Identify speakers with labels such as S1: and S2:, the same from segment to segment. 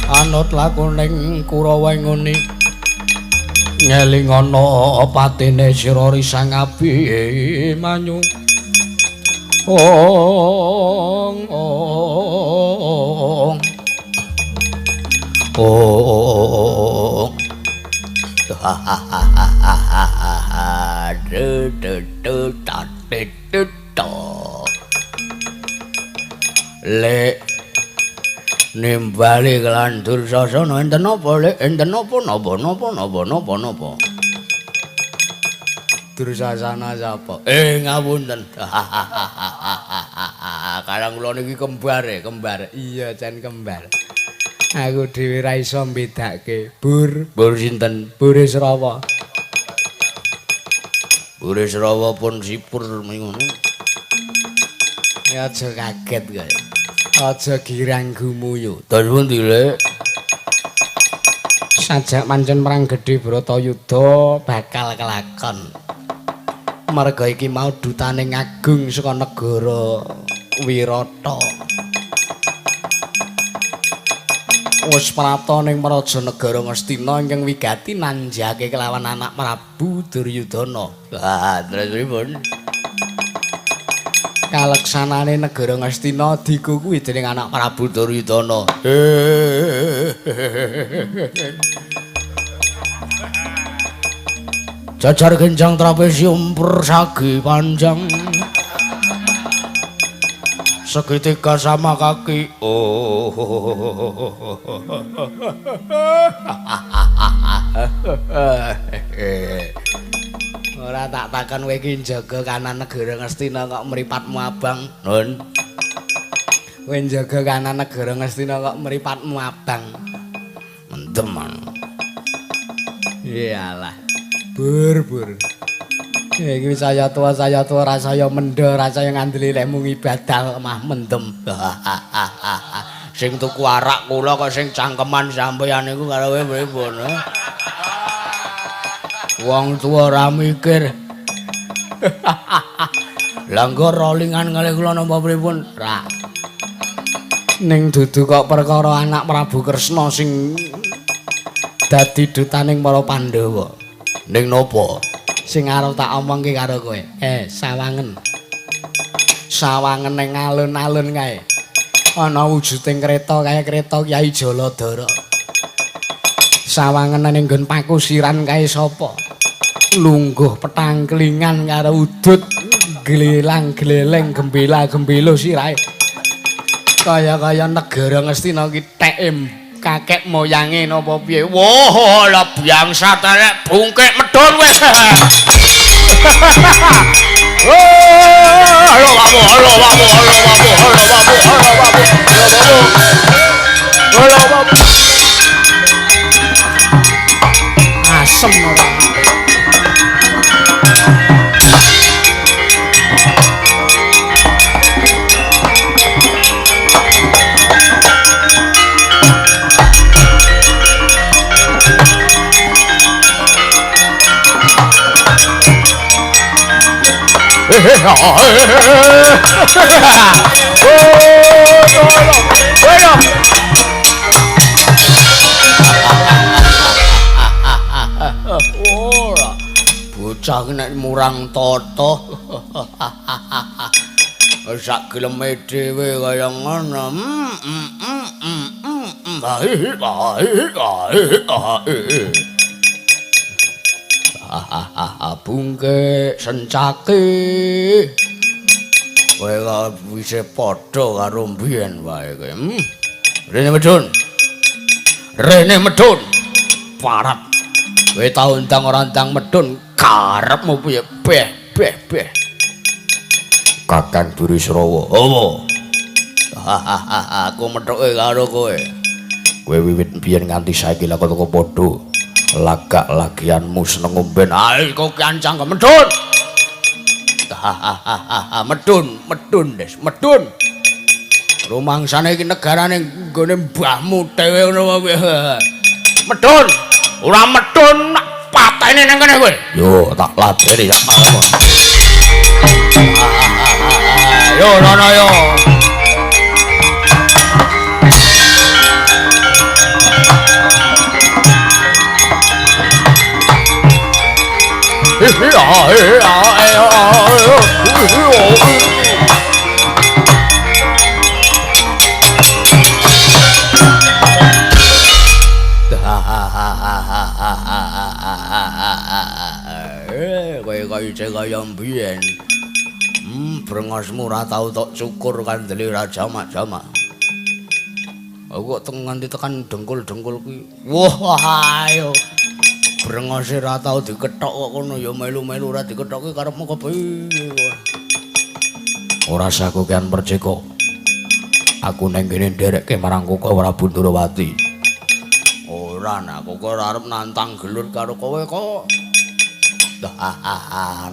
S1: Anut lakuning Kurawa nguni ngelingana patine sira Risang Abimanyu. Ong ong ong. Lek nimbali kelan Dursasana enten napa lek enten napa napa napa napa napa napa Dursasana sapa? Ngapunten. Karang kula niki kembar e, kembar. Iya, jan kembar. Aku dhewe ra iso mbedake. Bur, bur sinten? Burisrawa. Burisrawa pun sipur ngono. Ya aja kaget kae. Aja girang gumuyu. Terus pundi, Lek? Sajak pancen perang gedhe Bratayuda bakal kelakon. Marga iki mau dutane ngagung saka negara Wirata. Wis prapta ning Praja Negara Ngastina ingkang wigati nanjake kelawan anak Prabu Duryudana. Lah, terus pripun? Kaleksanane negara Ngastina dikukuhi dening anak Prabu Duryudana. Jajar genjang trapesium persagi panjang. Segitiga sama kaki. Oh. Ora tak takon kowe iki njaga kanan negara Ngastina kok mripatmu abang. Nun. Kowe njaga kanan negara Ngastina kok mripatmu abang. Mendem. Iyalah. Bur bur. Iki saya tua ra saya mendha, ra saya ngandeli lek mung ibadah mah mendem. Sing tuku arak kula kok sing cangkeman sampeyan niku karo kowe pripun? Wong tuwa ora mikir. Lah engko rolingan kalih kula napa pripun? Ra. Ning dudu kok perkara anak Prabu Kresna sing dadi dutaning para Pandhawa. Ning napa? Sing arep tak omongke karo kowe. Sawangen. Sawangen ning alun-alun kae. Ana wujuding kreta kaya kreta Kyai Jaladara. Sawangen ning nggon pakusiran kae sapa? Lungguh petangklingan karo udut glelang-gleleng gembela-gembelo sirahe. Kaya-kaya negara Ngastina ki teke kakek moyange napa piye? Wah, lah biangsa telek bungkek medhun wis. Halo babu, halo babu, halo babu, halo babu, halo babu, halo babu. Halo babu. Asem ora. Ora. Bocah nek murang tata. Sak geleme dhewe kaya ngono. Bungke sencake. Kowe kok wis padha karo mbiyen wae kowe. Rene medhun. Rene medhun. Parat. Kowe tau ndang ora ndang medhun karepmu piye? Beh beh beh. Kakang Burisrawa. Apa? Aku methuke karo kowe. Kowe wiwit mbiyen nganti saiki lha kok padha. Lagak lagianmu seneng ngomben. Ayo kok kancang medhun. Medhun, medhun, Des, medhun. Rumangsane iki negarane nggone mbahmu dhewe ngono wae. Medhun. Ora medhun tak pateni nang kene kowe. Yo tak ladeni sak maremu. Yo rono yo. Kowe kaya isih kaya mbiyen. Brengosmu ora tau tok cukur kandele ra jamak-jamak. Aku kok nganti tekan dengkul-dengkul kuwi. Wah, ayo. Brengose ora tau dikethok kok kono ya melu-melu ora dikethoki karepmu kepiye. Ora sakokean perceka. Aku nang kene nderekke marang Koko Prabu Ndrawati. Ora nak Koko ora arep nantang gelut karo kowe kok.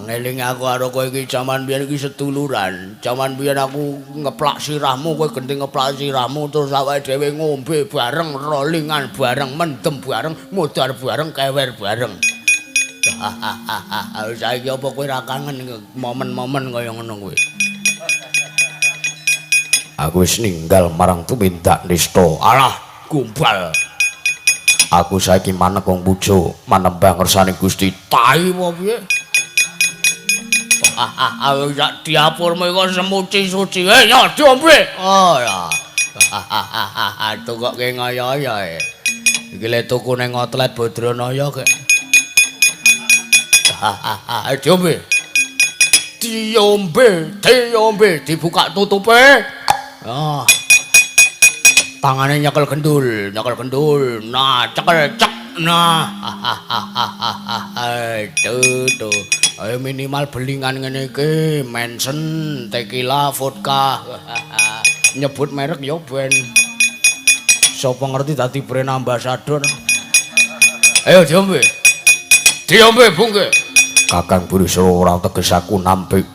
S1: Ngeling aku karo kowe iki jaman biyen iki seduluran. Jaman biyen aku ngeplak sirahmu, kowe genti ngeplak sirahmu terus awake dhewe ngombe bareng, rollingan bareng, mendem bareng, modar bareng, kewer bareng. Saiki apa kowe ora kangen momen-momen kaya ngono kuwi? Aku wis ninggal marang tumindak nista. Alah, gombal. Aku saiki manek wong pujo, manembah ngersane Gusti. Tai apa piye? Sak diapurmu iku semuci suci. Ya diombe. Oh ya. Tukoke ngaya-ya. Iki le tuku ning outlet Badranaya kek. Diombe. Diombe, diombe, dibuka tutupe. Ah. Tangane nyekel gendul, nyekel gendul. Nah, cekel cek. Nah. Aduh, tuh. Ayo minimal belingan ngene iki, Mansion, tequila, vodka. Nyebut merek ya ben. Sapa ngerti dadi brand ambassador. Ayo diombe. Diombe bungke. Kakang Burisrawa ora teges aku nampik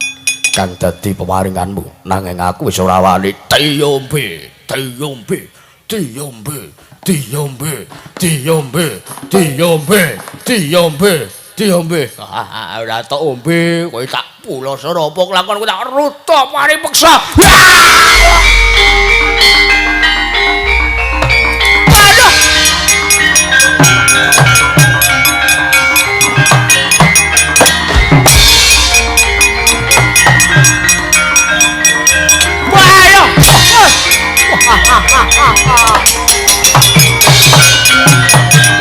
S1: kang dadi peparinganmu, nanging aku wis ora wani. Diombe. Diombe, diombe, diombe, diombe, diombe, diombe, diombe. Ora tok ombe, kowe tak puloso apa kelakon kowe tak ruta paripeksa.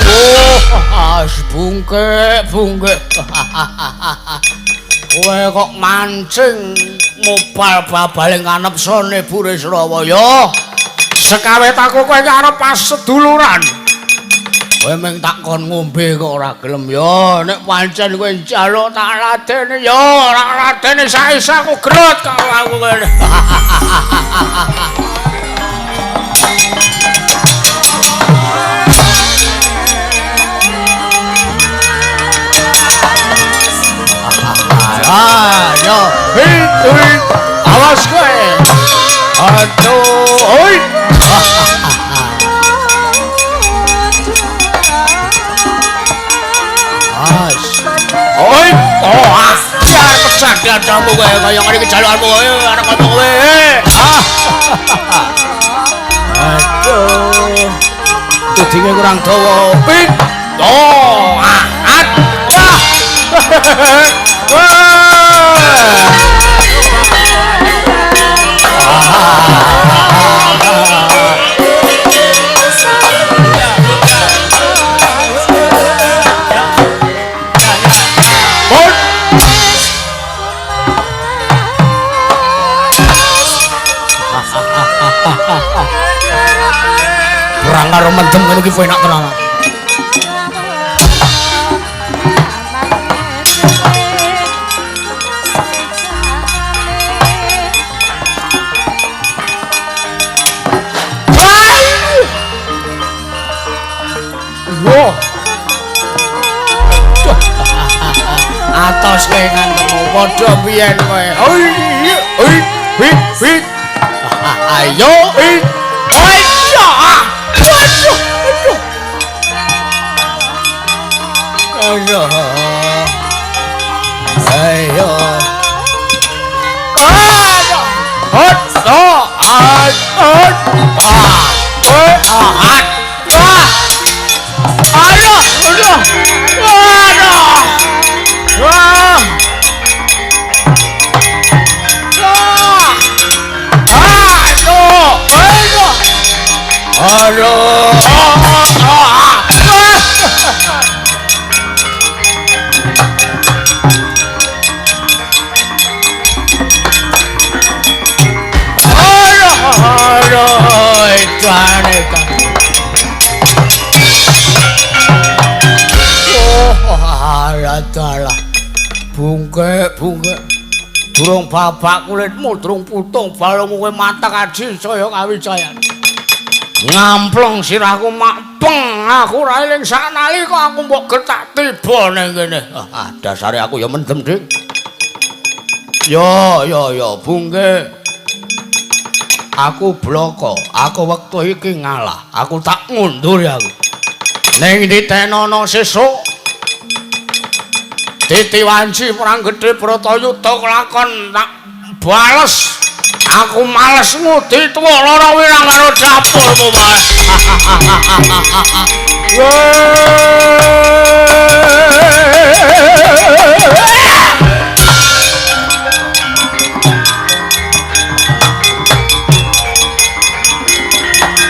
S1: Aduh. Oh, bungke, bungke. Kowe kok mancing mobal babale nganepsane Burisrawa ya. Sekawet aku kowe iki arep pas seduluran. Kowe mung tak kon ngombe kok ora gelem ya. Nek pancen kowe njaluk tak ladeni ya, ora ladeni saiki aku gerut karo aku kene. Ayo, hei, awas kowe. Aduh, oi. As. Oi, oh, ah, biar pecah dadamu kowe kaya ngene iki jalukanmu kowe arep apa kowe. Ah. Aduh. Tudinge kurang dawa. Pit. Oh, ah, ah. Perang karo mendem ngono iki enak tenan. Atos kowe ngantemu padha biyen kowe. Oi, oi, wi, wi. Ayo, oi. Oi, aduh, aduh. Ayo. Ayo. Aduh. Hot, oh, ah, ah. Ah, ah. Aduh, aduh. Aduh. Wah. Wah. Aduh, aduh. Aduh. Aduh, aduh, itu. Oh, alah. Bungke, bungke. Durung babak kulitmu, durung putung balungmu kowe matek aji saya kawijayan. Ngampleng sirahku makpeng, aku ora eling saknalika aku mbok getak tiba ning kene. Ah, dasare aku ya mendem, Dik. Yo, yo, yo, bungke. Aku bloko, aku wektu iki ngalah, aku tak ngundur ya aku. Ning ditenono sesuk Titi wanci perang gedhe Bratayuda kelakon tak bales. Aku males ngudi tuwa lara wirang karo dapurmu wae.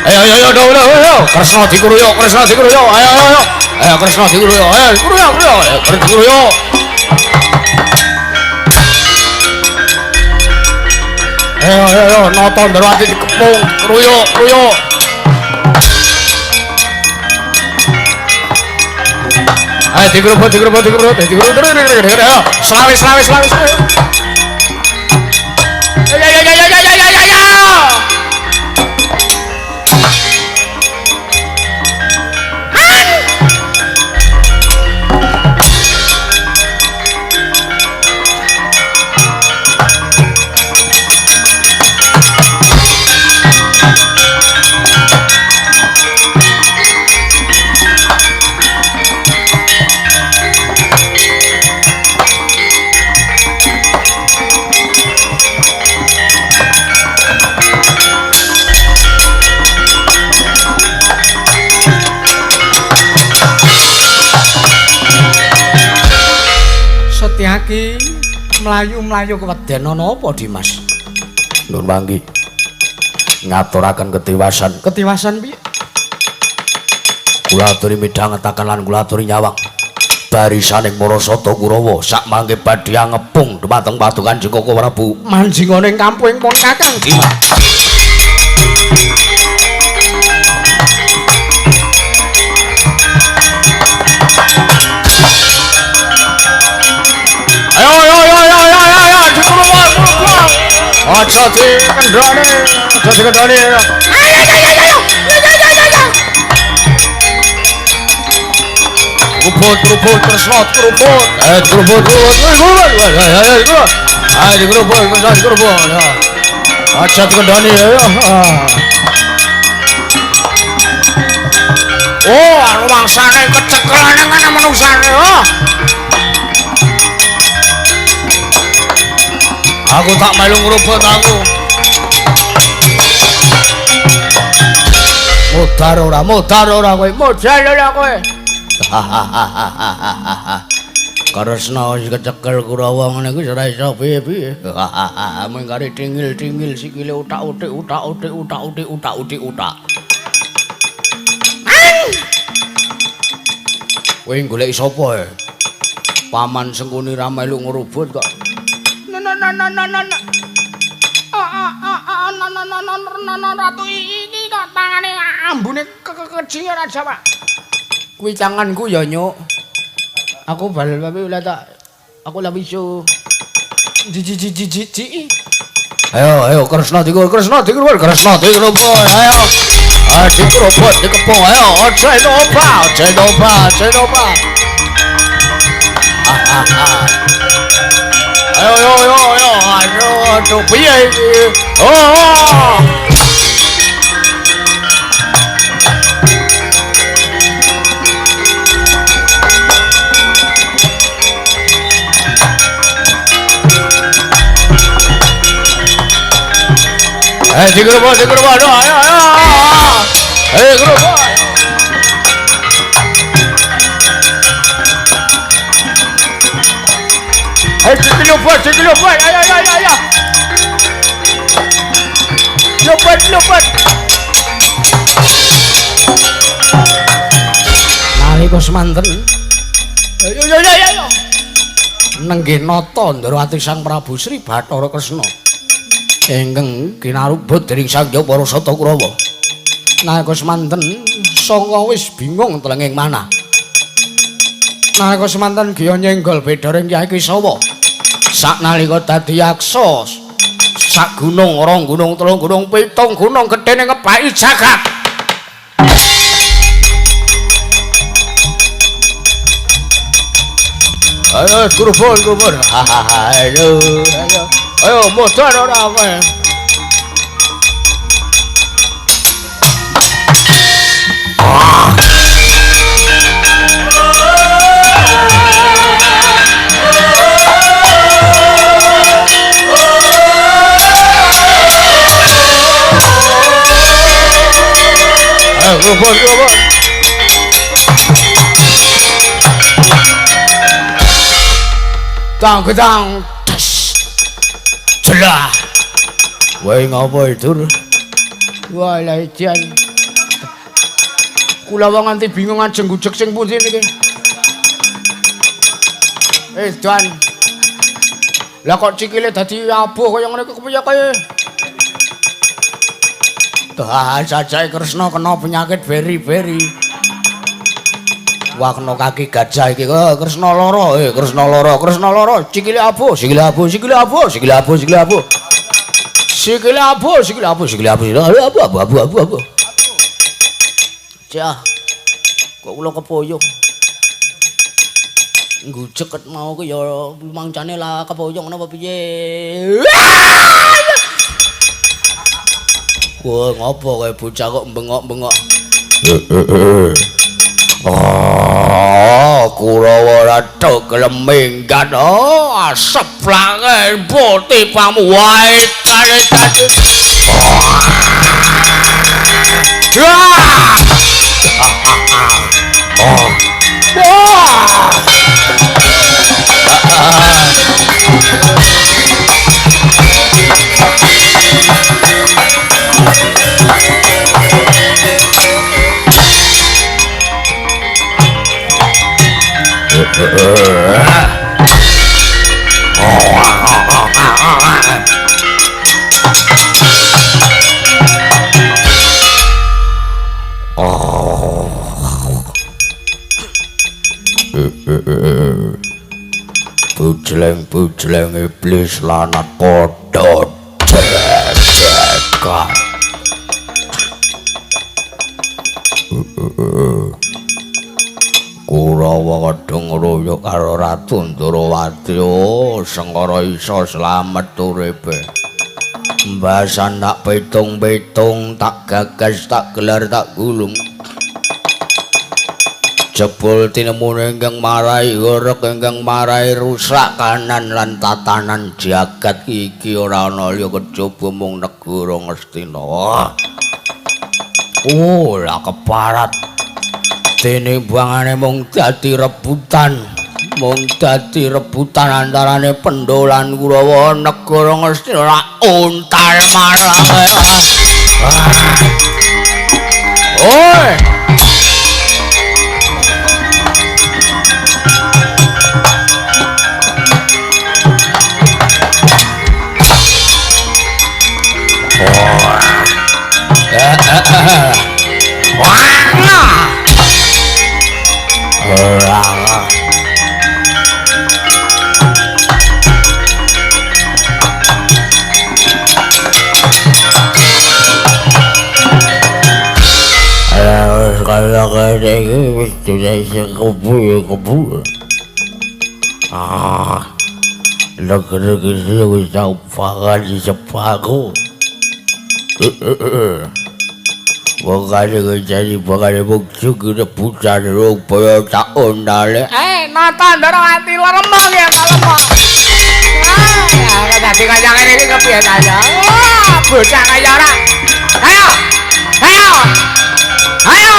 S1: Ayo ayo ayo ayo ayo Kresna dikruyuk, Kresna dikruyuk. Ayo ayo ayo. Ayo Kresna dikruyuk. Ayo dikruyuk, kruyuk. Ayo dikruyuk. Ayo ayo ayo nata Ndrawati dikepung, kruyuk, kruyuk. Ayo dikrubut, dikrubut, dikrubut, dikrubut, dikrubut. Ayo, selawe, selawe, selawe, selawe. Ayo ayo ayo ayo ayo ayo ayo. Setyaki mlayu-mlayu keweden ana apa, Dimas? Nun manggi. Ngaturaken ketiwasan. Ketiwasan piye? Kula aturi midhangetaken lan kula aturi nyawang barisaning Marasata Kurawa sak mangke badhe ngepung dhumateng padukan Kanjeng Koko Prabu. Manjinga ning kampuhing pun Kakang Dimas. Aja dikendhone, aja dikendhone. Ayo ayo ayo. Ayo. Kerubut, kerubut, Kresna, kerubut. Kerubut, kerubut, kerubut. Ayo, ayo, ayo, kerubut, Kresna, kerubut. Aja dikendhone, ayo. Oh, rumangsane kecekelane ngene manungsane, oh. Aku tak melu ngrubut aku. Modar ora kowe, modar ora kowe. Kresna wis kecekel Kurawa ngene kuwi ora iso piye-piye. Mung kari tingil-tingil sikile utak-utik utak-utik utak-utik utak-utik utak. Kowe golek sapa e? Paman Sengkuni ra melu ngrubut kok. Na na na na na. A na na na na na ratu iki kok tangane ambune kekeji ora Jawa. Kuwi tanganku ya nyuk. Aku bal tapi lah tak aku lah wisu. Ji ji ji ji ji. Ayo ayo Kresna dikur Kresna dikur Kresna dikerubut ayo. Ah dikerubut dikepung ayo aja itu obah aja itu obah aja itu obah. Ayo ayo ayo ayo aduh aduh piye iki. Oh. Dikerubut dikerubut ayo ayo ayo. Kerubut. Dikerubut dikerubut ayo ayo ayo ayo. Lompat lompat. Nalika semanten ayo ayo ayo ayo. Nenggih nata Ndrawati Sang Prabu Sri Bathara Kresna. Ingkang kinarubut dening Sang Hyang Para Sata Kurawa. Nalika semanten sanga wis bingung telenging manah. Nalika semanten giya nyenggol bedharing Kyai Kisawa. Saknalika dadi yaksa sak gunung, rong gunung, telung gunung, pitung gunung gedene ngebaki jagat. Ayo kerubut kerubut. Ayo ayo. Ayo modar ora kowe. Ayo kerubut kerubut. Tang gedang. Jelah. Kowe ngopo itu? Wah, lha jan. Kula wong nganti bingung ajeng gujeg sing pundi niki. Dan. Lah kok cikile dadi abuh kaya ngene iki kepiye kae? Dah jajake Kresna kena penyakit beri-beri. Wah kena kaki gajah iki. Kresna lara, Kresna lara, Kresna lara, sikile abuh, sikile abuh, sikile abuh, sikile abuh, sikile abuh. Sikile abuh, sikile abuh, sikile abuh, abuh, abuh, abuh, abuh, abuh. Cah. Kok kula kepoyong. Ngujek ket mau ku ya lumancane lah kepoyong napa piye. Wah, ngopo kowe bocah kok bengok-bengok. Oh, Kurawa ratu gelem minggat. Oh, aseplange putih pamu wae tane tane. Wah. Oh. Wah. Bujleng-bujleng iblis lanat padha. Kurawa kadha ngruyuk karo Ratu Ndrawati. Oh, Sengkara iso slamet uripe. Mbasan tak pitung-pitung, tak gagas, tak gelar, tak gulung. Jebul tinemune ingkang marai gorek, ingkang marai rusak kanan lan tatanan jagat iki ora ana liya kejaba mung negara Ngastina. Oh, lah keparat. Dene bangane mung dadi rebutan, mung dadi rebutan antarane Pandhawa lan Kurawa. Negara Ngastina ora untal marang. Oi. Nata Ndrawati lemah ya tak lemah. Ah, dadi kaya ngene iki kepiye ta ya? Wah, bocah kaya ora. Ayo. Ayo. Ayo.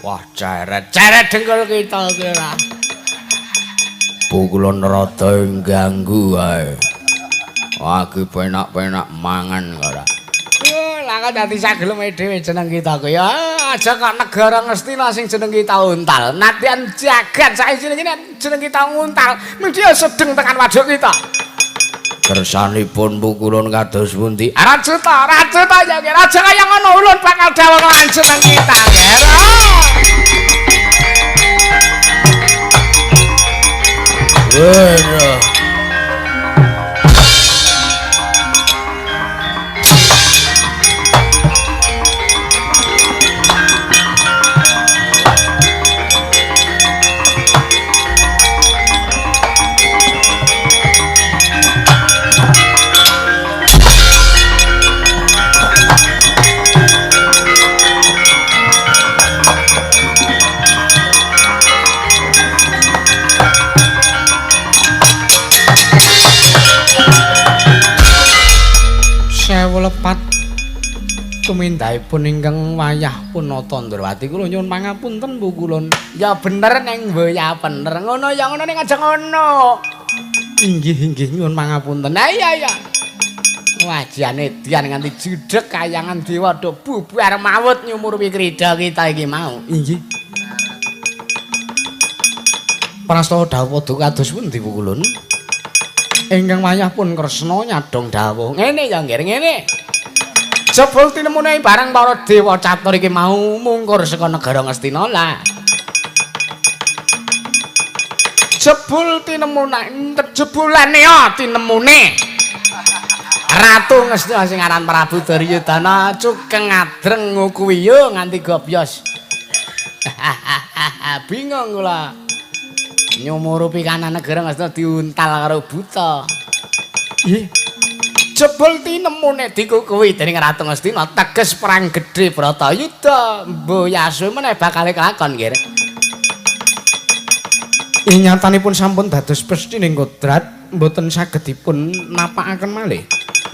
S1: Wah, ceret, ceret dengkul kita iki ora. Pukulun rada ganggu wae. Wah, iki penak-penak mangan ora. Lah kok dadi sageleme dhewe jeneng kita kuwi. Ya, aja kok negara Ngastina sing jeneng kita untal. Nadyan jagat saiki jeneng kita nguntal, mesti sedeng tekan waduk kita. Kersanipun pukulun kados pundi? Rajuta, rajuta ya, raja kaya ngono ulun bakal dawuh lan jeneng kita, Ger. Waduh. Lepat tumindahipun ingkang wayah punata Ndrawati kula nyuwun pangapunten Bu Kulun. Ya bener neng mbok ya bener ngono ya ngono ning aja ngono. Inggih inggih nyuwun pangapunten. Ha iya iya. Wajane dian nganti judhek kayangan dewa do bubar mawut nyumurupi krida kita iki mau. Inggih. Prastawa dawuh padha kados pundi Bu Kulun? Ingkang wayah pun Kresna nyadong dawuh. Ngene ya nggih ngene. Jebul tinemune bareng para dewa catur iki mau mungkur saka negara Ngastina lah. Jebul tinemune jebulane ya tinemune. Ratu Ngastina sing aran Prabu Duryudana cukeng adreng ngukuwi yo nganti gobyos. Bingung kula. Nyumurupi kanan negara Ngastina diuntal karo buta. Ih. Jebul tinemune dikukuhi dening Ratu Ngastina teges perang gedhe Bratayuda. Mbuh yasu meneh bakal kelakon nggih. Ing nyatanipun sampun dados pestining kodrat mboten saged dipun napakaken malih.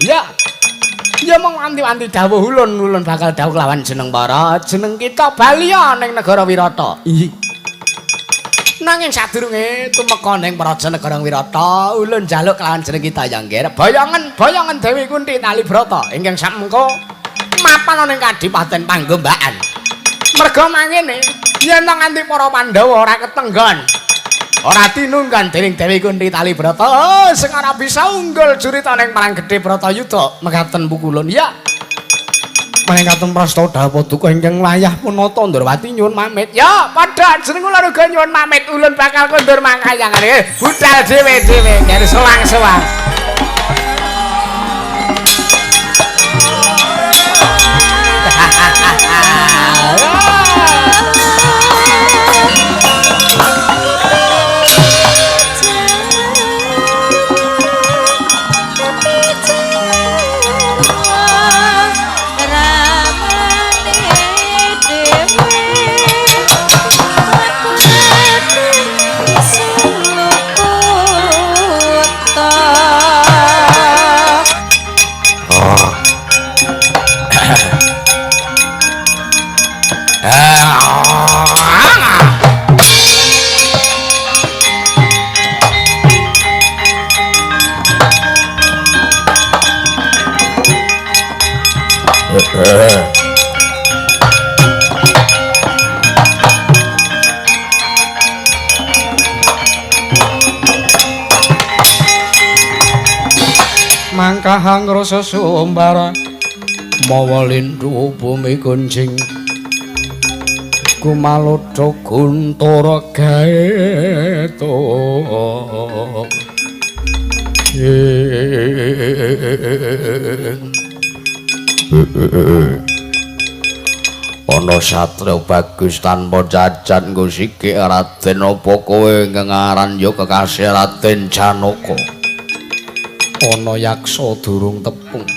S1: Ya. Ya mung wanti-wanti dawuh ulun-ulun bakal dawuh kelawan jeneng para jeneng kita baliya ning negara Wirata. Inggih. Nanging sadurunge tumeka ning praja negara Wirata, ulun njaluk kelawan jeneng kita ya nggih. Boyongen, boyongen Dewi Kunti Talibrata ingkang samengko mapan ning Kadipaten Panggombakan. Merga mangene yen nganti para Pandhawa ora ketenggon. Ora tinunggan dening Dewi Kunti Tali Brata sing ora bisa unggul jurita ning perang gedhe Bratayuda. Mekaten pukulun. Ya. Manengkaten prasta dhawuh duka ingkang wayah punata Ndrawati nyuwun pamit. Ya, padha jeneng kula uga nyuwun pamit. Ulun bakal kondur mangkayangan. Budal dhewe-dhewe kene sewang-sewang. Mangkahang rasa sumbara mawa lindu bumi gunjing kumalodha guntara gaeto. Ana satria bagus tanpa cacat nggo sikik Raden apa kowe ngaran ya kekasih Raden Janaka. Ana yaksa durung tepung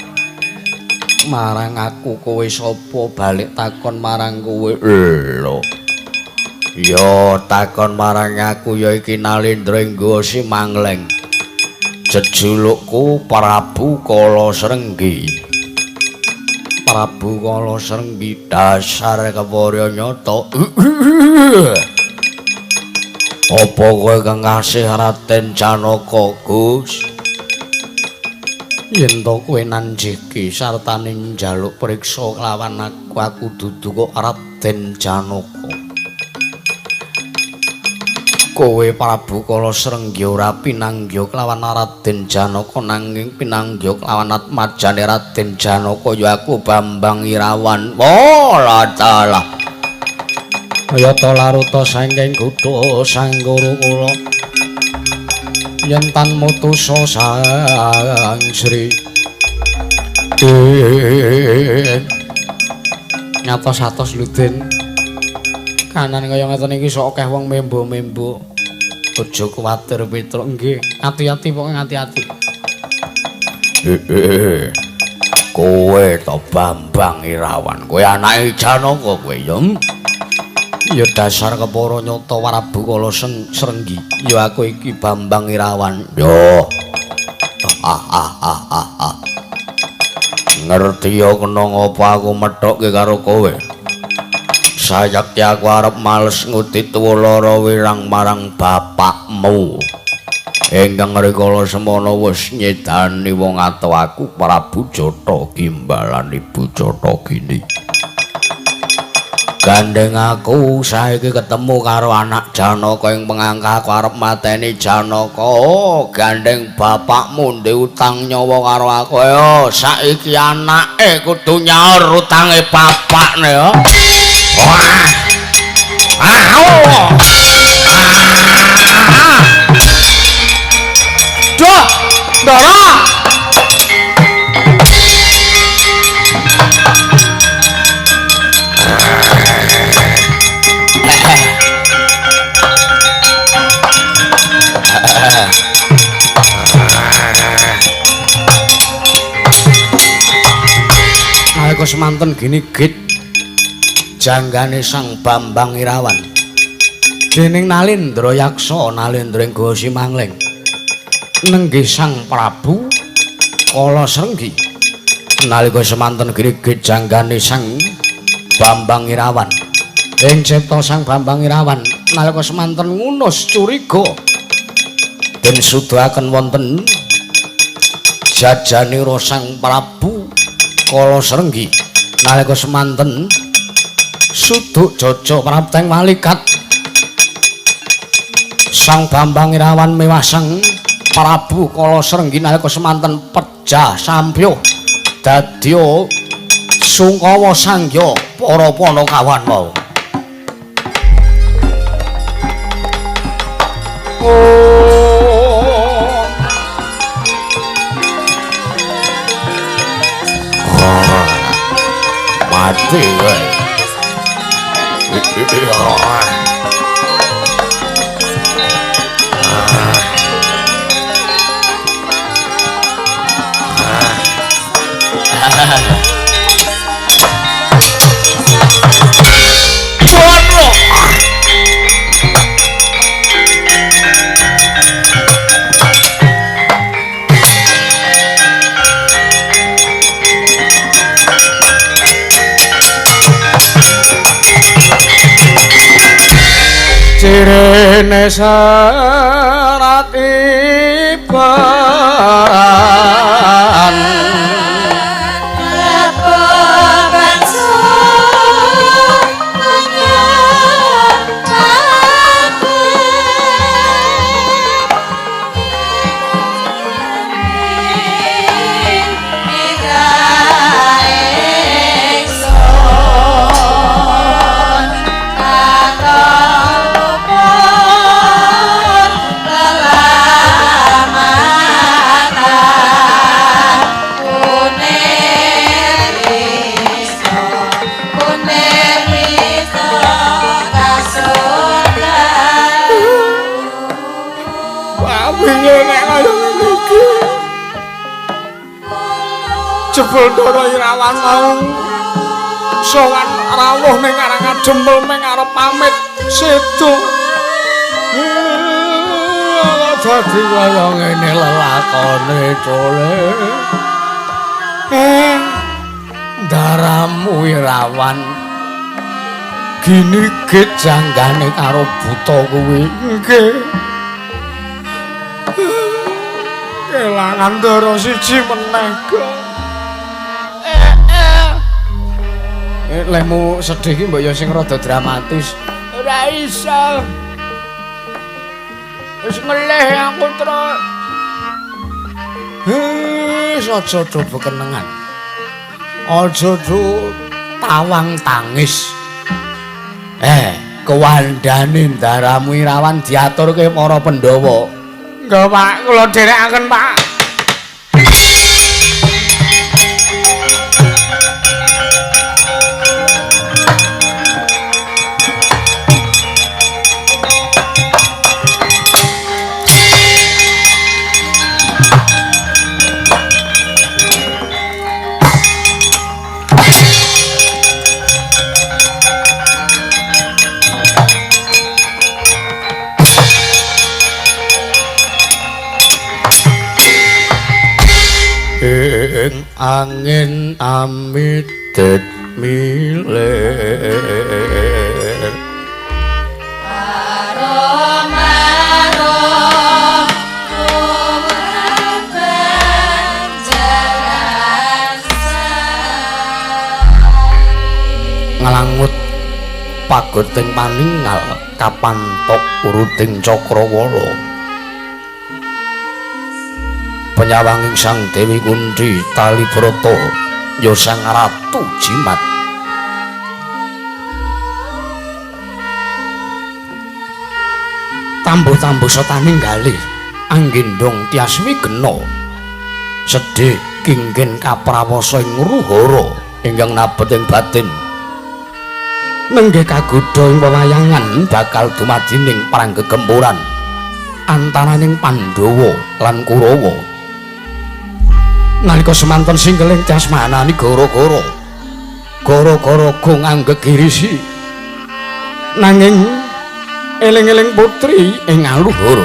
S1: marang aku kowe sapa balik takon marang kowe. Lho ya takon marang aku ya iki Nalendra Inggo Simangleng, jejulukku Prabu Kala Srenggi. Prabu Kala Srenggi dasar keporya nyata. Apa kowe kekasih Raden Janaka Gus? Yen to kowe nanjiki sartane njaluk priksa kelawan aku, aku dudu kok Raden Janaka. Kowe Prabu Kala Srenggi ora pinanggya kelawan Raden Janaka nanging pinanggya kelawan atmajane Raden Janaka ya aku Bambang Irawan. Oh la taala. Kayata laruta saking kutha Sanggara kula. Yen tan mutusa Sang Sri. Ngatos-atos Ludin. Kanan kaya ngeten iki sok akeh wong membo-membo. Aja kuwatir Petruk, nggih. Ati-ati pokoke ati-ati. Kowe to Bambang Irawan, kowe anake Janaka kowe ya. Ya dasar kepara nyata Prabu Kala Srenggi. Ya aku iki Bambang Irawan. Yo. Ngerti ya kena ngapa aku methokke karo kowe. Sayekti aku arep males ngudit tuwa wirang marang bapakmu. Ingkang rikala semana wis nyedani wong ato aku Prabu Jata Gimbalan Ibu Jata Gini. Gandeng aku saiki ketemu karo anak Janaka ing pengangka aku arep mateni Janaka. Oh, gandeng bapakmu ndek utang nyawa karo aku. Ayo saiki anake kudu nyaur utange bapakne ya. Wah. Ah. Duh, Ndara. Nalika semanten gini git janggane Sang Bambang Irawan dening Nalendra Yaksa Nalendra Inggo Simangleng nenggih Sang Prabu Kala Srenggi. Nalika semanten gini git janggane Sang Bambang Irawan ing cipta Sang Bambang Irawan nalika semanten ngunus curiga den sudahaken wonten jajanira Sang Prabu Kala Srenggi. Nalika semanten suduk jaja prapteng walikat Sang Bambang Irawan mewah Sang Prabu Kala Srenggi nalika semanten pejah sampyuh dadya sungkawa sangya para panakawan mau. Mati kowe. Cirene serat iban jebul Ndara Irawan mau sowan rawuh ning Karangadempel ming arep pamit sedo. Dadi kaya ngene lelakone cole. Ndaramu Irawan gini gejanggane karo buta kuwi. Nggih. Kelangan ndara siji meneh. Lemu sedih iki mbok ya sing rada dramatis. Ora iso. Wis ngelih aku, Tru. Wis aja do bekenengan. Aja do tawang tangis. Kewandane ndaramu Irawan diaturke para Pandhawa. Nggih, Pak, kula dherekaken, Pak. Angin amidet milir
S2: maro
S1: ngalangut pagoting paningal kapantok uruting cakrawala penyawanging Sang Dewi Kunthi Talibrata ya Sang Ratu Jimat. Tambuh-tambuh setaning galih anggendong tias wigena sedih kingkin kaprawasa ing ngruhara ingkang nabet ing batin nenggih kagodha ing pewayangan bakal dumadining perang gegempuran antaraning Pandhawa lan Kurawa. Nalika semanten singkeling tias manani gara-gara gara-gara gong anggegirisi nanging eling-eling putri ing aluhur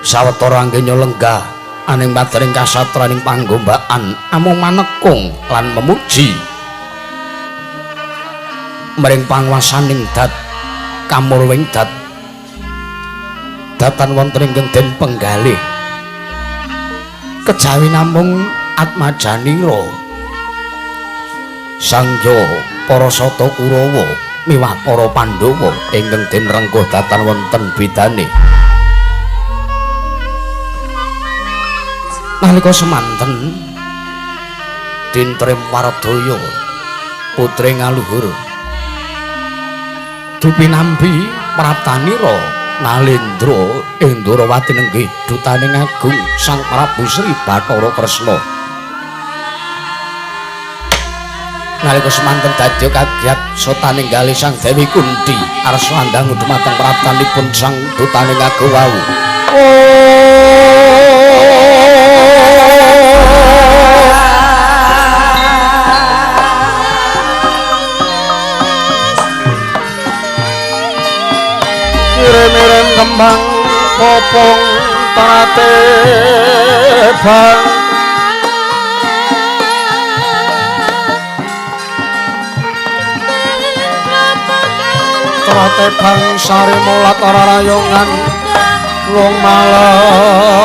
S1: sawetara anggenya lenggah aning padering kasatraning panggombakan amung manekung lan memuji mring panguwasaning dat kamurwing dat datan wonten ingkang den penggalih kejawi namung atmajanira sangya para sata Kurawa miwah para Pandhawa ingkang den rengkuh datan wonten bidane. Nalika semanten Dintrem Wardaya putri ngaluhur dupinampi praptanira Nalendra ing Ndrawati nenggih dutaning agung Sang Prabu Sri Bathara Kresna. Nalika semanten dadya kagiat sotaning galih Sang Dewi Kunthi arsa andangu dumateng praptanipun sang dutaning agung wau. Mirem kembang popong trate bang trate bang sari mulat ora rayongan wong malengkung.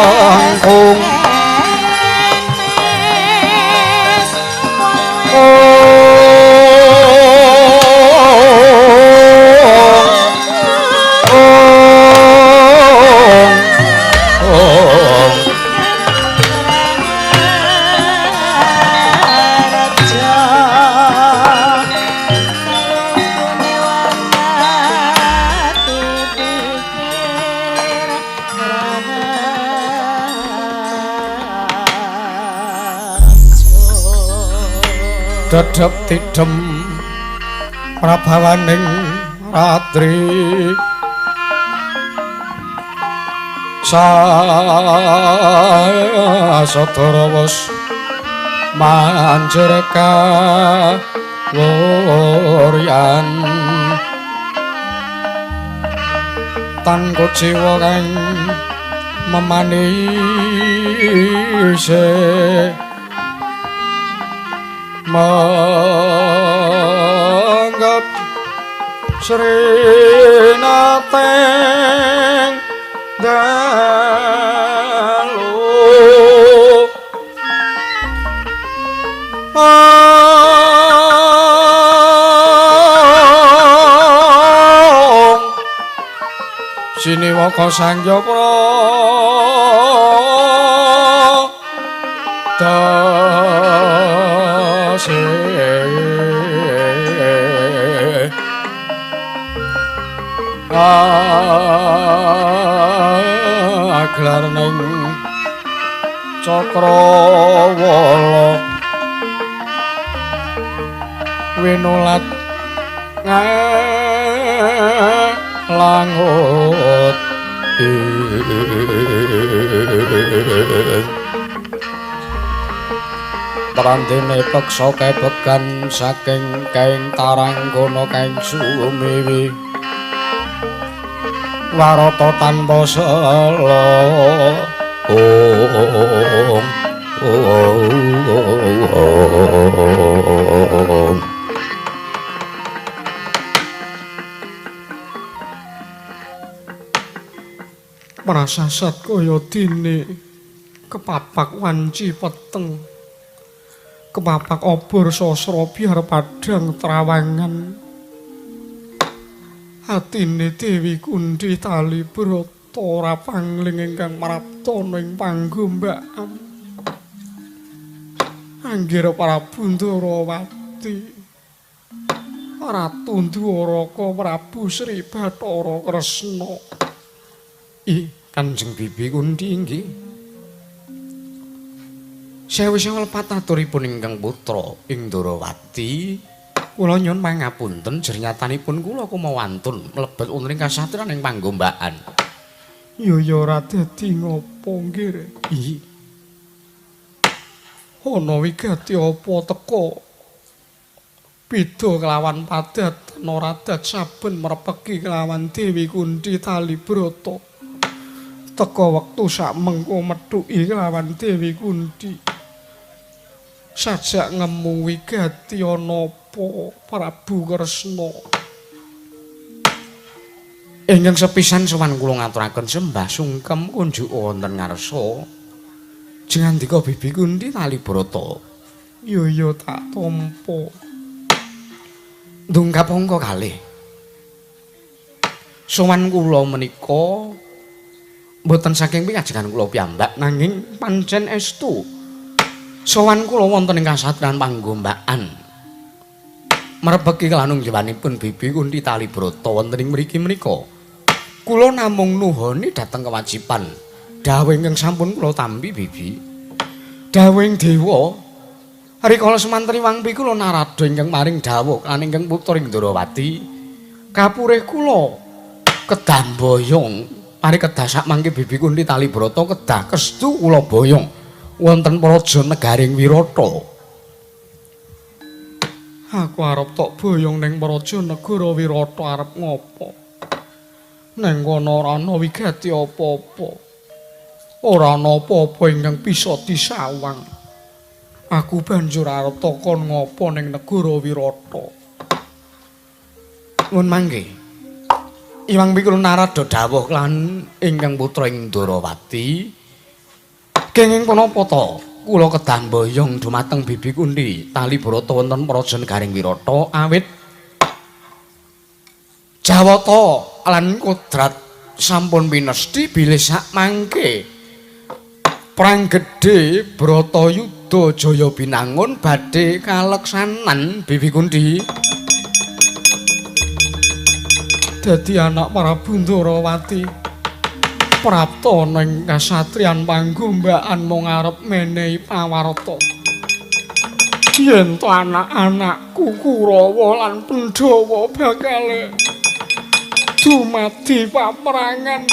S1: Dedep tidem prabawaning ratri sasadara wis manjer kawuryan tan kuciwa kang memanise menggap srinateng dalu siniwaka sangya pradase aglar ning cakrawala winulat langut Prandene peksa kebegan saking kaing taranggana kaing sumiwi warata tanpa sela.
S3: Prasasat kaya dene kepapak wanci peteng, kepapak obor sasra biar padhang trawangan. Atine Dewi Kunthi tali brata ora pangling ingkang praptana ing panggombakan. Anggir Prabu Ndrawati, Ratu Ndwaraka Prabu Sri Bathara Kresna.
S1: Ih, Kanjeng Bibi Kunthi inggih. Sewu-sewu lepat aturipun ingkang putra ing Ndrawati. Kula nyuwun pangapunten jernyatanipun kula kumawantun mlebet wonten ing kasatriyan ing panggombakan.
S3: Ya ya ora dadi ngopo nggih.
S1: Ih.
S3: Ana wigati apa teka? Beda kelawan padat naradat saben merpeki kelawan Dewi Kunthi tali brata. Teka wektu sak mengko methuki kelawan Dewi Kunthi. Sajak ngemu wigati ana apa Prabu Kresna.
S1: Ingkang sepisan sowan kula ngaturaken sembah sungkem kunjuk wonten ngarsa. Jengandika Bibi Kunthi tali brata.
S3: Ya ya tak tampa.
S1: Ndungkap angka kalih. Sowan kula menika mboten saking pingajengan kula piyambak nanging pancen estu. Sowan kula wonten ing kasatriyan Panggombakan. Mrebeki kelanungjawanipun Bibi Kunthi Talibrata wonten ing mriki menika. Kula namung nuhoni dhateng kewajiban dawuh ingkang sampun kula tampi Bibi. Dawuhing dewa rikala semanten Iwang Pikula Narada ingkang maring dawuh lan ingkang putra Indrawati kapurih kula kedah boyong pari kedah sak mangke Bibi Kunthi Talibrata kedah kestu kula boyong wonten praja negaring Wirata.
S3: Aku arep tok boyong ning praja negara Wirata arep ngopo? Ning kono ora ana wigati apa-apa. Ora ana apa-apa ingkang bisa disawang. Aku banjur arep takon ngopo ning negara Wirata.
S1: Mun mangke Iwang Pikul Narada dawuh lan ingkang putra Indrawati kenging punapa ta kula kedah mboyong dumateng Bibi Kunthi Talibrata wonten praja negaring Wirata awit Jawata lan kodrat sampun pinesti bilih sak mangke perang gedhe Bratayuda Jaya Binangun badhe kaleksanan Bibi Kunthi.
S3: Dadi anak Prabu Ndrawati prapta ning kasatriyan Panggombakan mung arep menehi pawarta yen to anak-anakku Kurawa lan Pandhawa bakal dumadi paperangan.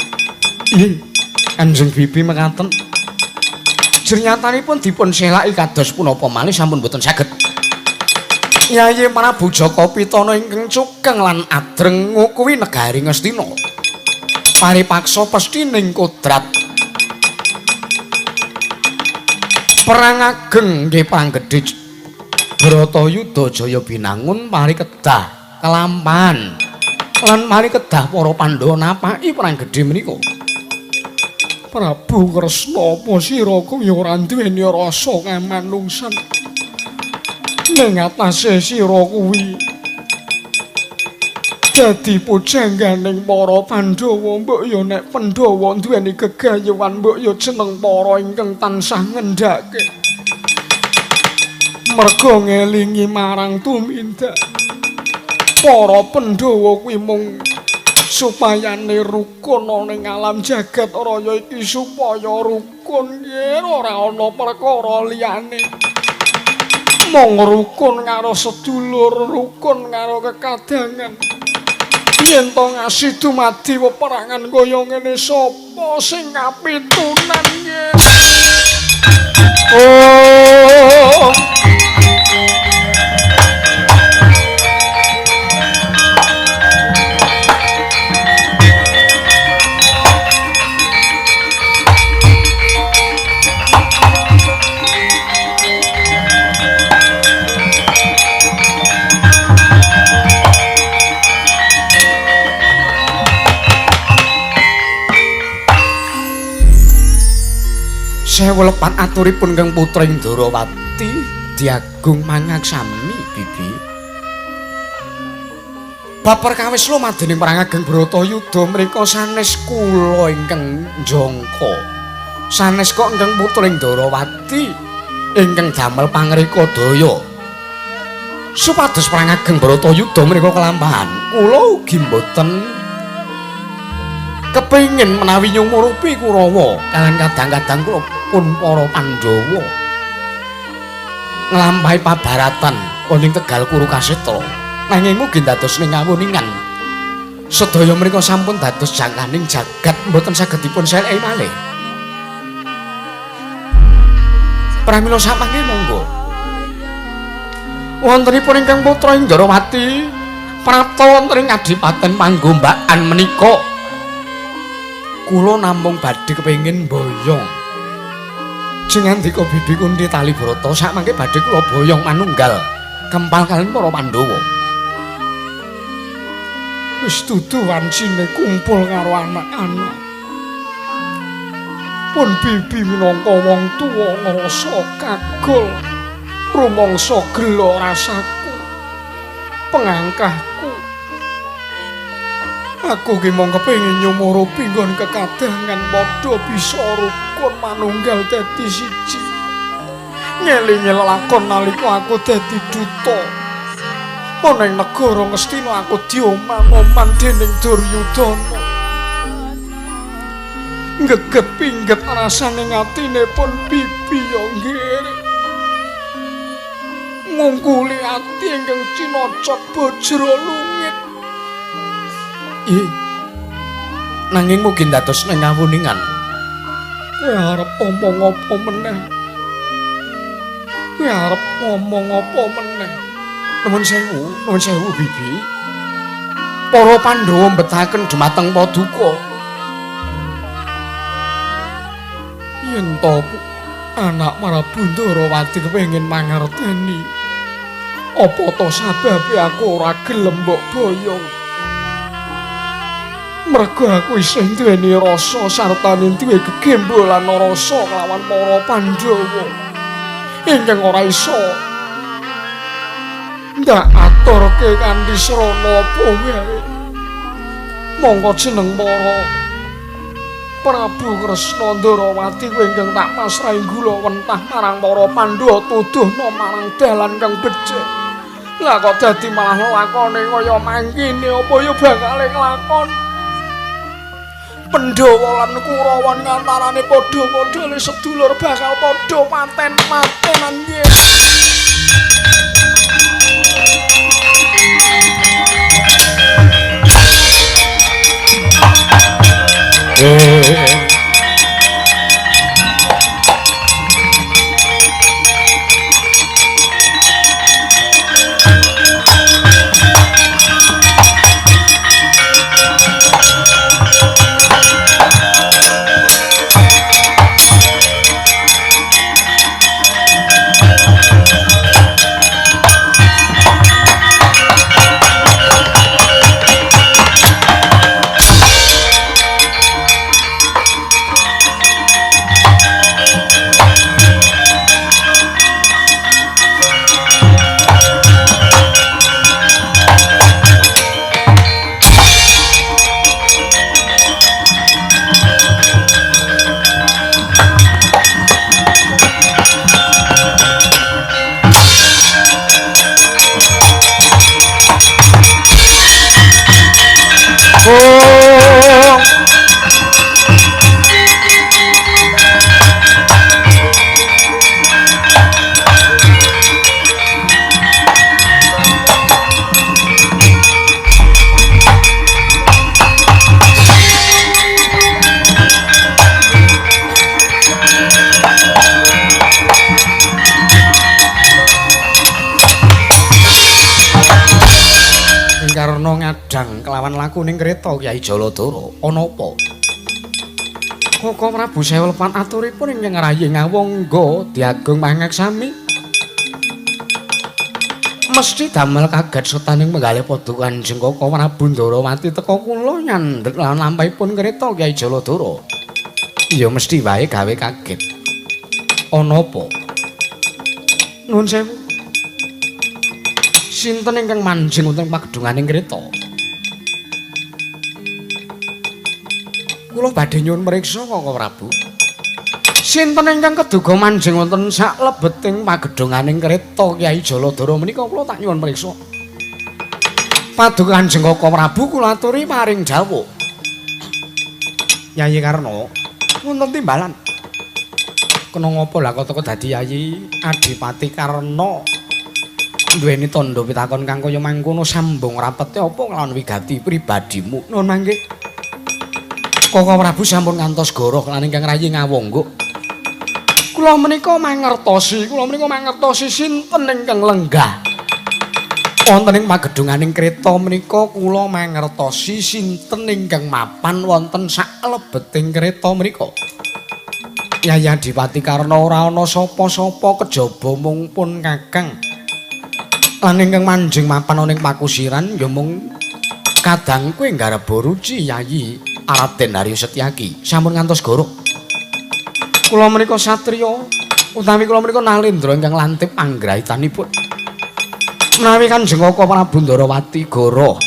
S1: Nggih, Kanjeng Bibi mekaten. Jernyatanipun dipun selaki kados punapa malih sampun boten saged. Yayi Prabu Jaka Pitana ingkang cukeng lan adreng ngukuwi negari Ngastina. Paripaksa pestining kodrat. Perang ageng nggih perang gedhe Bratayuda Jaya Binangun pari kedah kelampahan lan mari kedah para Pandhawa napaki perang gedhe menika.
S3: Prabu Kresna, apa sira kuwi ora duweni rasa kamanungsan? Ning atase sira kuwi dadi pujangganing para Pandhawa, mbok ya nek Pandhawa duweni gegayuhan mbok ya jeneng para ingkang tansah ngendhake. Merga ngelingi marang tumindak para Pandhawa kuwi mung supayane rukun ana ing alam jagat raya iki, supaya rukun yen ora ana perkara liyane. Mung rukun karo sedulur, rukun karo kekadangan. Yen to ngasih dumadi peperangan kaya ngene sapa sing kapitunan yen? Oh.
S1: Sewu lepat aturipun Kang Putra Indrawati diagung mangaksami Bibi. Bab perkawis lumadening perang ageng Bratayuda mrika sanes kula ingkang njangka. Sanes kok ingkang Putra Indrawati ingkang damel pangreka daya. Supados perang ageng Bratayuda mrika kelampahan, kula ugi mboten kepengin menawi nyumurupi Kurawa kaliyan kadang-kadang kula pun para Pandhawa nglampahi pabaratan wonten Tegal Kuru Kasetra, nanging mugi dados ning ngawuningan sedaya mrika sampun dados jangkaning jagat mboten saged dipun seleki malih. Pramila samangke monggo wontenipun ingkang putra Indrawati prapta wonten ing Kadipaten Panggombakan menika kula namung badhe kepengin boyong. Jengandika Bibi Kunthi Talibrata sakmangke badhe kula boyong manunggal kempal kaliyan para Pandhawa.
S3: Wis dudu wancine kumpul karo anak-anak. Pun Bibi minangka wong tuwa ngrasa kagol, rumangsa gela rasaku, pengangkahku. Aku ki mung kepengin nyumurupi nggon kekadangan padha bisa rukun manunggal dadi siji. Ngelingi lelakon nalika aku dadi duta. Ana ing negara Ngastina aku dioman-oman dening Duryudana. Geget pingget rasane atine pun bibi ya nggih. Ngungkuli ati ingkang cinocot bajra lungit.
S1: Ih. Nanging mugi dados ing ngawuningan.
S3: Kowe arep omong apa meneh? Kowe arep ngomong apa meneh?
S1: Nuwun sewu bibi. Para Pandhawa mbetahaken dhumateng paduka.
S3: Yen to anak Prabu Ndorowati kepengin mangerteni apa to sababe aku ora gelem mbok boyong. Mergo aku isih duweni rasa sartane duwe gegembolan rasa kelawan para Pandhawa ingkang ora iso ndak aturke kanthi srana apa wae. Mongko jeneng para Prabu Kresna Ndorowati kuwi ingkang tak pasrahi gula wentah marang para Pandhawa tuduhna marang dalan kang becik. Lah kok dadi malah lakone kaya mangkene apa ya bakale nglakon. Pandhawa lan Kurawa ngantarane padha-padha le sedulur bakal padha paten-patenan nggih.
S1: Kelawan laku ning kreta Kyai Jaladara ana apa? Koko Prabu Sewelepan aturipun ingkang rayi ngawangga diagung mangaksami. Mesti damel kaget setaning menggalih paduka Kanjeng Koko Prabu Ndorowati teka kula nyandhek lan lampahipun kreta Kyai Jaladara. Ya mesti wae gawe kaget. Ana apa? Nuwun sewu. Sinten ingkang manjing wonten pagedhunganing kreta? Kula badhe nyuwun mriksa Koko Prabu. Sinten ingkang keduga manjing wonten saklebeting pagedhonganing kreta Kyai Jaladara menika kula tak nyuwun mriksa. Paduka Kanjeng Koko Prabu kula aturi paring dawuh. Yayi Karna, wonten timbalan. Kena ngapa lah kok teko dadi Yayi Adipati Karna? Duweni tandha pitakon kang kaya mangkono sambung rapete apa nglawan wigati pribadimu? Nuwun mangke. Koko Prabu sampun ngantos goroh lan ingkang rayi ngawangga. Kula menika mangertosi, kula menika mangertosi sinten ingkang lenggah wonten ing pagedhunganing kreta menika kula mangertosi sinten ingkang mapan wonten saklebeting kreta menika. Yayi Adipati Karna ora ana sapa-sapa kejaba mung pun Kakang. Lan ingkang manjing mapan ana ing pakusiran ya mung kadangku ing garba ruci Yayi Raden Haryo Setyaki sampun ngantos goroh. Kula menika satriya utawi kula menika nalendra ingkang lantip anggrahitanipun. Menawi Kanjeng Koko Prabu Ndorowati goroh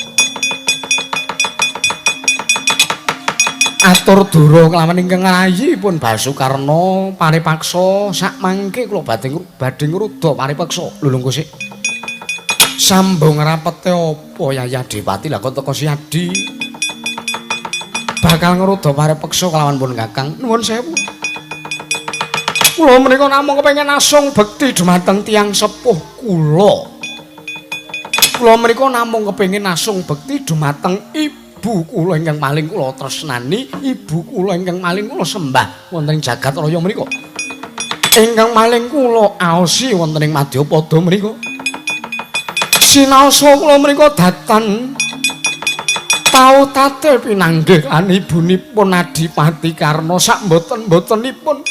S1: Atur dura kelawan ingkang rayipun Basukarna paripaksa sak mangke kula badhe ngruda paripaksa. Lho lungguh sik. Sambung rapete apa Yaya Dipati lah kok teka Siadi. Bakal ngruda paripaksa kelawan pun Kakang. Nuwun sewu. Kula menika namung kepengin asung bekti dumateng tiyang sepuh kula. Kula menika namung kepengin asung bekti dumateng ibu kula ingkang paling kula tresnani, ibu kula ingkang paling kula sembah wonten ing jagat raya menika. Ingkang paling kula aosi wonten ing madyapada menika. Sinaosa kula menika datan tau tate pinanggih lan ibunipun Adipati Karna sak mboten-mbotenipun.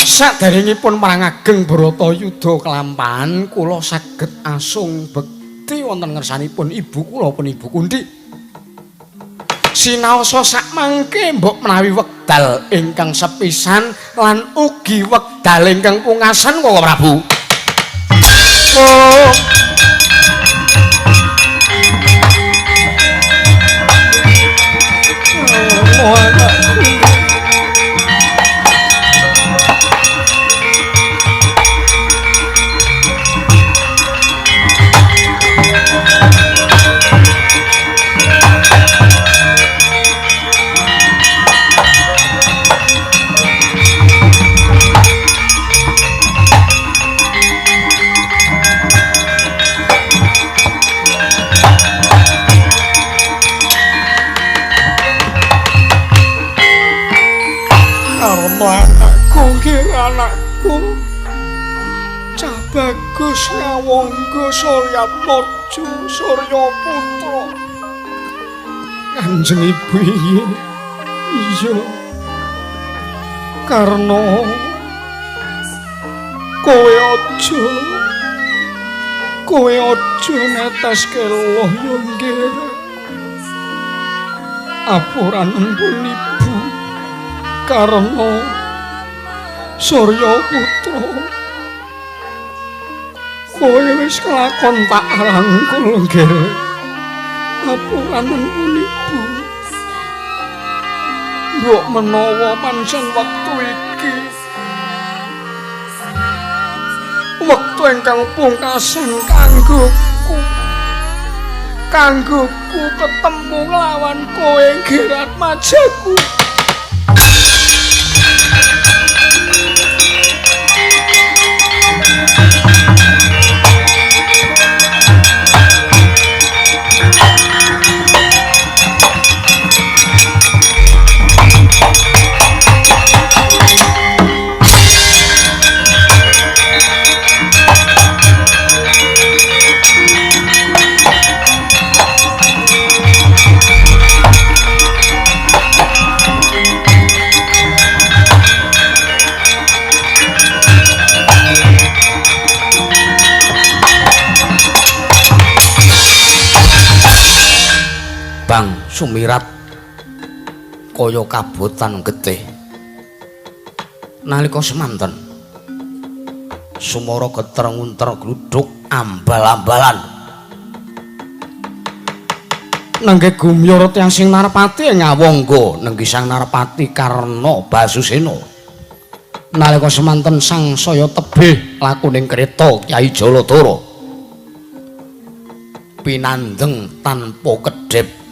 S1: Saderengipun perang ageng Bharatayuda kelampahan kula saged asung bekti wonten ngersanipun ibu kula pun Ibu Kunthi. Sinaosa sak mangke mbok menawi wekdal ingkang sepisan lan ugi wekdal ingkang pungkasan Koko Prabu. Oh. Oh, anakku. Anakku cah bagus ngawangga Suryatmaja Surya Putra. Kanjeng Ibu iya karena kowe aja neteske loh yo nggih. Apuranen pun Ibu karena Surya Putra kowe wis kelakon tak rangkul nggih. Apuranen pun Ibu. Mbok menawa pancen wektu iki wektu ingkang pungkasan kanggoku ketemu nglawan kowe nggih Ratmajaku.
S4: Bang sumirat kaya kabotan getih nalika semanten sumara geter ngunter gluduk ambal-ambalan nenggih gumyur tiyang sing Narpati ngawangga nenggih Sang Narpati Karna Basusena nalika semanten sang saya tebih lakuning kreta Kyai Jaladara pinandeng tanpa kedhep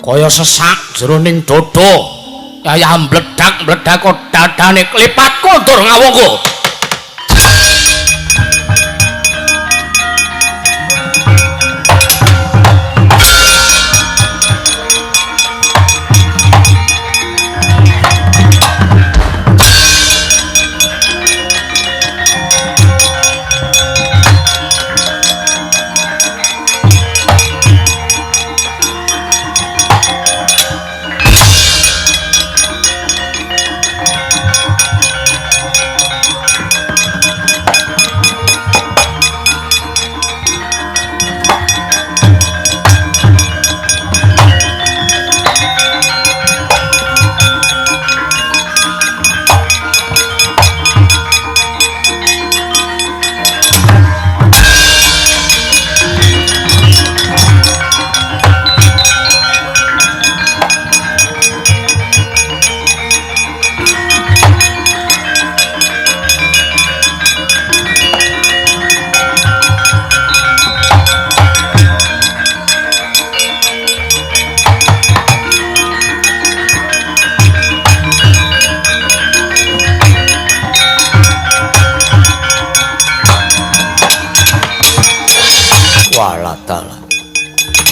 S4: kaya sesak jroning dada kaya mbledak-mbledak dadane klipat kondur ngawangga.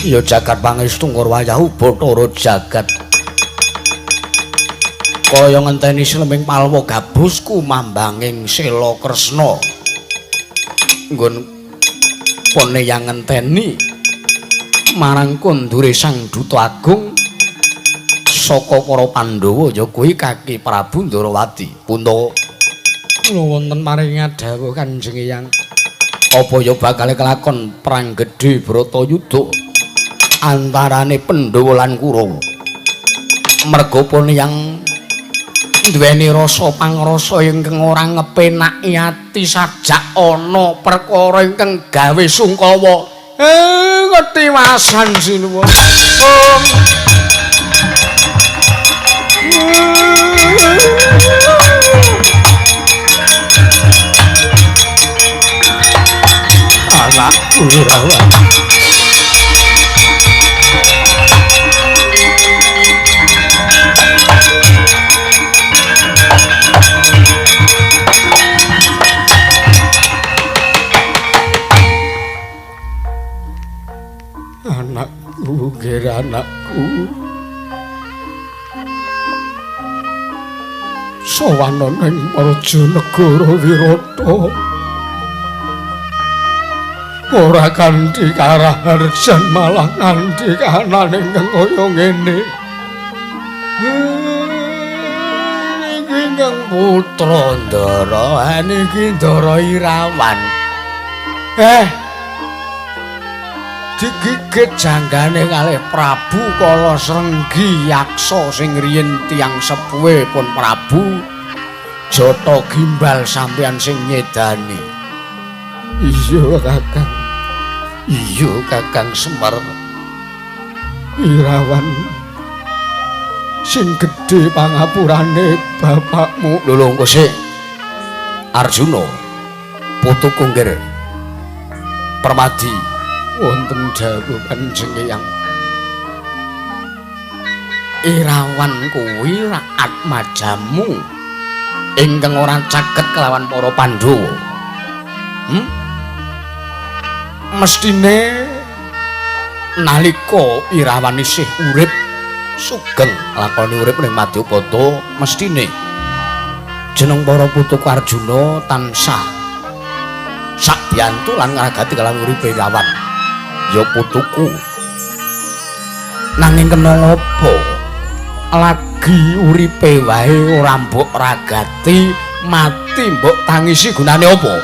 S1: Ya jagat pangestu Ngurwayahu Bathara jagat. Kaya ngenteni sleming palwa gabus kumambanging Sela Kresna. Nggon pone yang ngenteni marang kondure Sang Duta Agung saka para Pandhawa ya kuwi Kaki Prabu Ndorowati. Punta
S3: kula wonten maringa dawuh Kanjeng Eyang.
S1: Apa ya bakal kelakon perang gedhe Bratayuda antarane Pandhawa lan Kurawa? Merga pone yang duweni rasa pangrasa ingkang ora ngepenaki ati sajak ana perkara ingkang gawe sungkawa. Ketiwasan sinuwun. Anakku Irawan.
S3: Anakku, anakku. Sowan ning Marjanegara Wirata. Ora kanthi karaharjan malah nganti kahanan ingkang kaya ngene.
S1: Niki ingkang putra Ndara, niki Ndara Irawan. Digigit janggane kalih Prabu Kala Srenggi Yaksa sing riyin tiyang sepuhe pun Prabu Jata Gimbal sampeyan sing nyedani.
S3: Iya Kakang.
S1: Iya Kakang Semar.
S3: Irawan sing gedhe pangapurane bapakmu.
S1: Lho lho engko sik. Arjuna putu kunggir Permadi
S3: wonten dawuh Kanjeng Eyang.
S1: Irawan kuwi rak atmajamu ingkang ora caket kelawan para Pandhawa. Mestine nalika Irawan isih urip sugeng lakoni urip ning Madyapada, mestine jeneng para putuku Arjuna tansah sakbiyantu lan ngragati kelawan uripe Irawan. Ya putuku. Nanging kena apa? Lagi uripe wae ora mbok ragati, mati mbok tangisi gunane apa?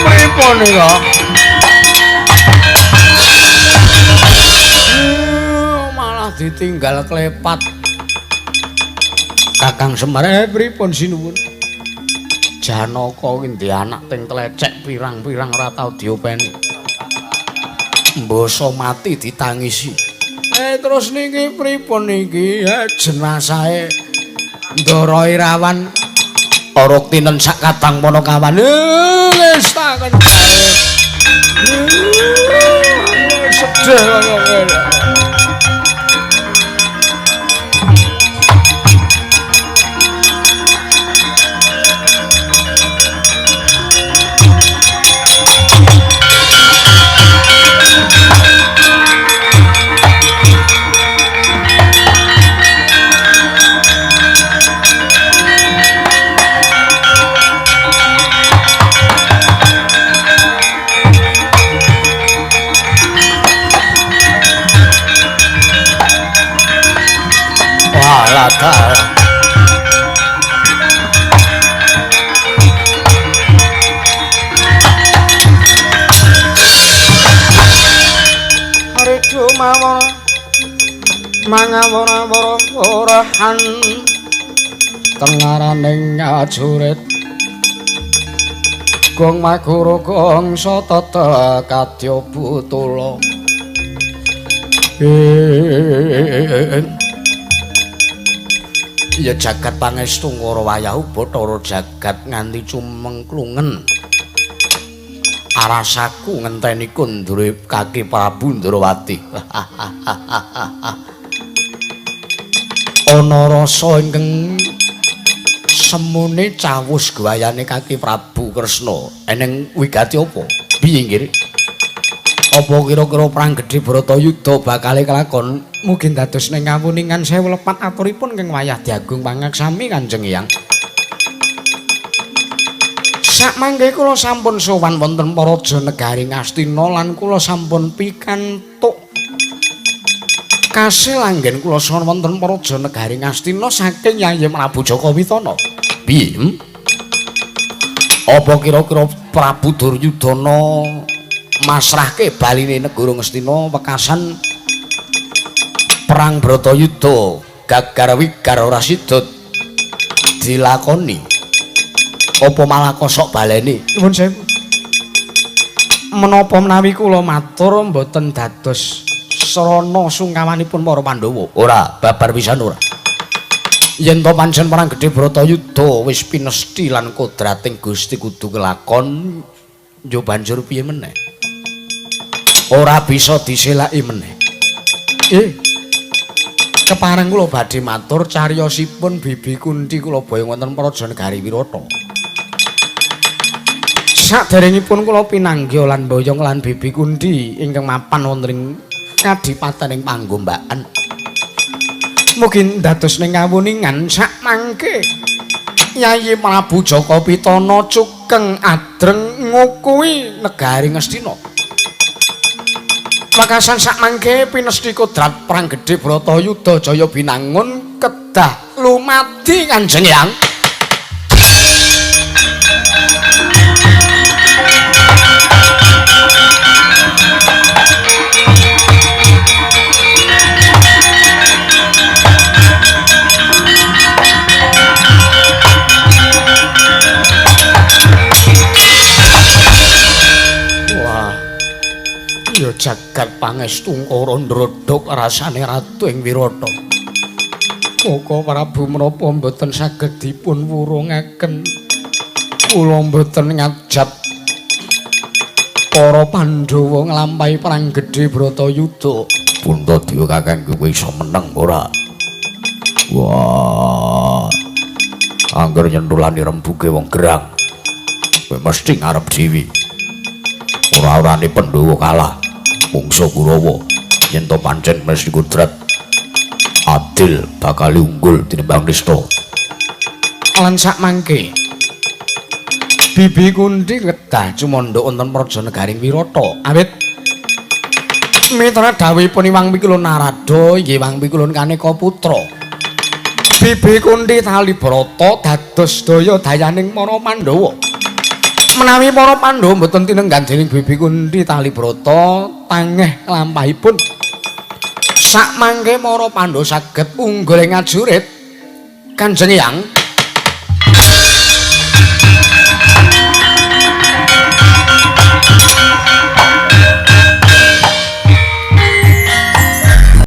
S1: Pripun nika? Malah ditinggal klepat. Kakang Semar, pripun sinuwun? Janaka ki ndek anak teng tlecek pirang-pirang ora tau diopeni. Mbasa mati ditangisi. Terus niki pripun niki? Jenasahe Ndara Irawan ora tinen sak kadang Panakawan. Wis tak kendhae.
S3: Sedih kaya ngene. Rejo mawon mangawara-wara-warahan tengaraning ajurit gong magura gong satata kadya butula.
S1: Ya jagat pangestu ngara wayahu Bathara jagat nganti cumengklungen. Arasaku ngenteni kondure Kaki Prabu Ndrawati. Ana rasa ingkang Semune cawus guayane kaki Prabu Kresna. Eneng wigati apa? Piye nggih? Apa kira-kira perang gedhe Bharatayuda bakale kelakon? Mugi dados ning kawuningan sewu lepat aturipun keng wayah diagung pangaksami Kanjeng Hyang. Sakmangke kula sampun sowan wonten Paraja Negari Ngastina lan kula sampun pikantuk kasil anggen kula sowan wonten Paraja Negari Ngastina saking Yayi Prabu Jaka Witana. Piye? Apa kira-kira Prabu Duryudana masrahke baline negara Ngastina wekasan perang Bharatayuda gagar wigar ora sida dilakoni? Apa malah kosok baleni?
S3: Nuwun sewu. Menapa menawi kula matur mboten dados srana sungkawanipun
S1: para Pandhawa? Ora, babar pisan ora. Yen to pancen perang gedhe Bharatayuda wis pinesthi lan kodrating Gusti kudu kelakon, yo banjur piye meneh? Ora bisa diselaki meneh. Kepareng kula badhe matur cariyosipun Bibi Kunti kula boyong wonten Praja Negari Wirata. Saderengipun kula pinanggih lan boyong lan Bibi Kunti ingkang mapan wonten ing kadipaten ing Panggombakan. Mugi dados ning kawuningan sakmangke Yayi Prabu Jaka Pitana cukeng adreng ngukuhi negari Ngastina. Wekasan sakmangke pinesthi kodrat perang gedhe Bharatayuda Jaya Binangun kedah lumadi Kanjeng Hyang. Ya jagat pangestu ora ndrodhok rasane ratu ing Wirata.
S3: Koko Prabu menapa mboten saged dipun wurungaken? Kula mboten ngajab para Pandhawa nglampahi perang gedhe Bharatayuda.
S1: Puntadewa kakang kowe iso meneng ora? Wah. Angger nyentulani rembuge wong gerang. Kowe mesti ngarep dhewe. Ora-orane Pandhawa kalah. Mungsa Kurawa yen to pancen mesti kudrat adil bakal unggul tinimbang nista.
S3: Lan sakmangke
S1: Bibi Kunti kedah cumandha wonten Praja Negaring Wirata. Awit mitra dawuhipun Iwang Pikulun Narada inggih Iwang Pikulun kaneka putra. Bibi Kunti Talibrata dados daya dayaning para Pandhawa. Menawi para Pandhawa mboten tinenggan dening Bibi Kunti Talibrata tangeh lampahipun. Sakmangke para Pandhawa saged unggul ing ngajurit Kanjeng Hyang.